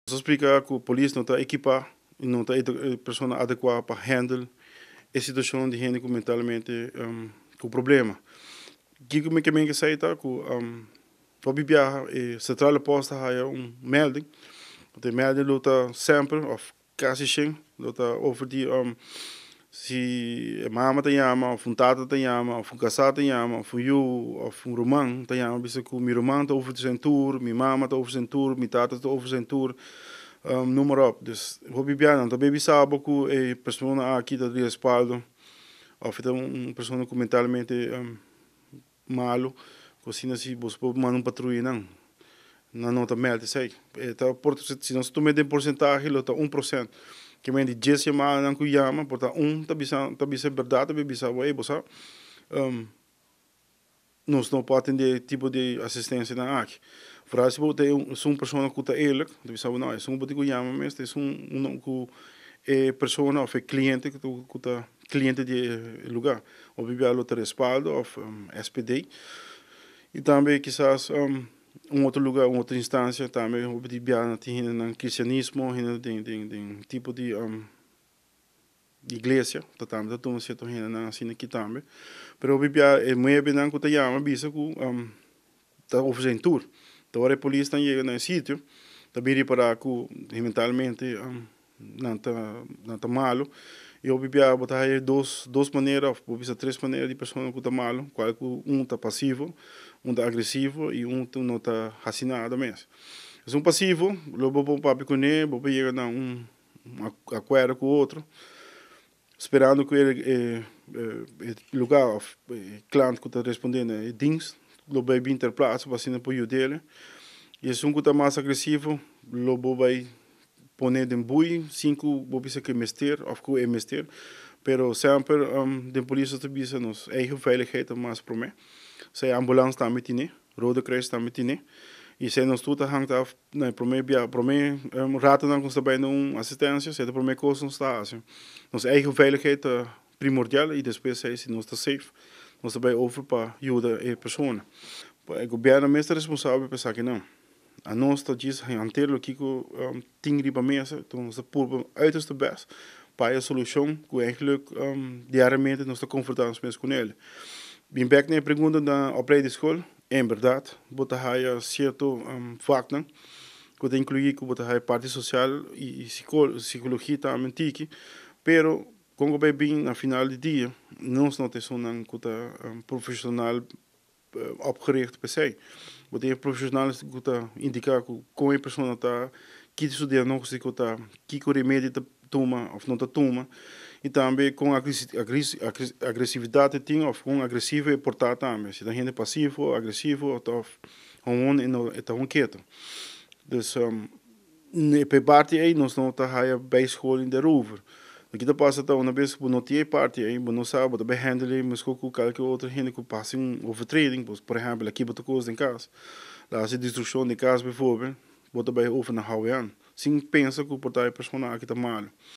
Nos a splika ku polis no ta ekipá i no ta e persona adekuá pa handle e situashon di hende ku mentalmente ku problema. Kiko mi ke men esei ta ku hopi biaha e centrale post ta haya un melding, e melding lo ta semper òf kasi shen lo ta over di si e mama ta yama òf un tata ta yama òf un kasá ta yama òf un yu òf un ruman ta yama bisa ku mi ruman ta over zijn toer, mi mama ta over zijn toer, mi tata ta over zijn toer, noem maar op. Dus hopi biaha nan ta bay bisa bo ku e persona aki ta di respaldo òf e ta un persona ku mentalmente malu, ku asina si bo por manda un patruya nan, nan no ta mèlda esei. E ta por si nos tuma den porsentahe lo ta 1%. Ke men di 10 yamadanan ku yama por ta un ta bisa bèrdat, ta bisa bo: "Ey, bo sa, nos no por atendé tipo di asistensianan aki." Vooral si bo ta un persona ku ta eerlijk, ta bisa bo: "No, esun bo tin ku yama mes, esun un ku e persona òf e kliente ku ta kliente di e lugá." Hopi biaha lo ta respaldo òf SPD. I tambe kisas un otro lugá, un otro instansia tambe. Hopi di biaha tin hendenan kristianismo, hende den tipo di iglesia, ta tambe ta tuma sierto hendenan asina aki tambe. Pero hopi biaha e muebenan ku ta yama bisa ku ta over zijn toer. Anto ora e polisnan yega na e sitio, ta bin ripará ku mentalmente nan ta malu. I hopi biaha bo ta haya dos manera òf bo bisa tres manera di persona ku ta malu, kual ku un ta pasivo, un ta agresivo i un no ta hasi nada mes. Un pasivo, lo bo por papia kuné, bo por yega na un akuerdo ku otro, sperando ku e lugá òf e klant ku ta respondé na e dienst lo bai bin ter plaatse pa asina por yud'é. I esun ku ta mas agresivo, lo bo bai pone den bui, sin ku bo bisa ku e mester òf ku e mester. Pero semper den polis ta bisa nos eigen veiligheid ta mas promé. Sea ambulans tambe tin, Rode Kruis tambe tin. I si nos tur ta hangt af na promé bia, promé ratonan ku nos ta bai na un asistensia, esei ta promé kos nos ta hasi. Nos eigen veiligheid ta primordial i despues si nos ta safe, nos ta bai over pa yuda e persona. E gobièrnu mes ta responsabel pa esakinan. Anos ta djis hantera loke ku tin riba mesa, anto nos ta purba uiterste best pa e solushon ku eigenlijk diariamente nos ta konfrontá nos mes kuné. Bin bèk na e pregunta na opleidingsschool, en bèrdat bo ta haya sierto vaknan ku ta inkluí ku bo ta haya parti sosial i psikologia tambe tiki, pero kon ku bai bin na final di dia, nos no ta esunnan ku ta profeshonal opgericht per se. Bo tin profeshonal ku ta indiká ku kon e persona ta, kiko su diagnóstiko ta, kiko remedi ta tuma òf no ta tuma, i tambe kon agresividat e tin òf kon agresivo e por ta tambe. Si ta hende pasivo, agresivo òf gewoon e ta un ketu. Dus e parti ei nos no ta haya bijscholing daarover. Loke ta pasa ta unabes ku bo no tin e parti ei, bo no sa, bo ta bai handle meskos ku kualke otro hende ku pasa un overtreding, por ehèmpel aki bo ta kos den kas, la hasi destrukshon di kas bijvoorbeeld, bo ta bai over na hou aan, sin pensa ku por ta e persona aki ta malu.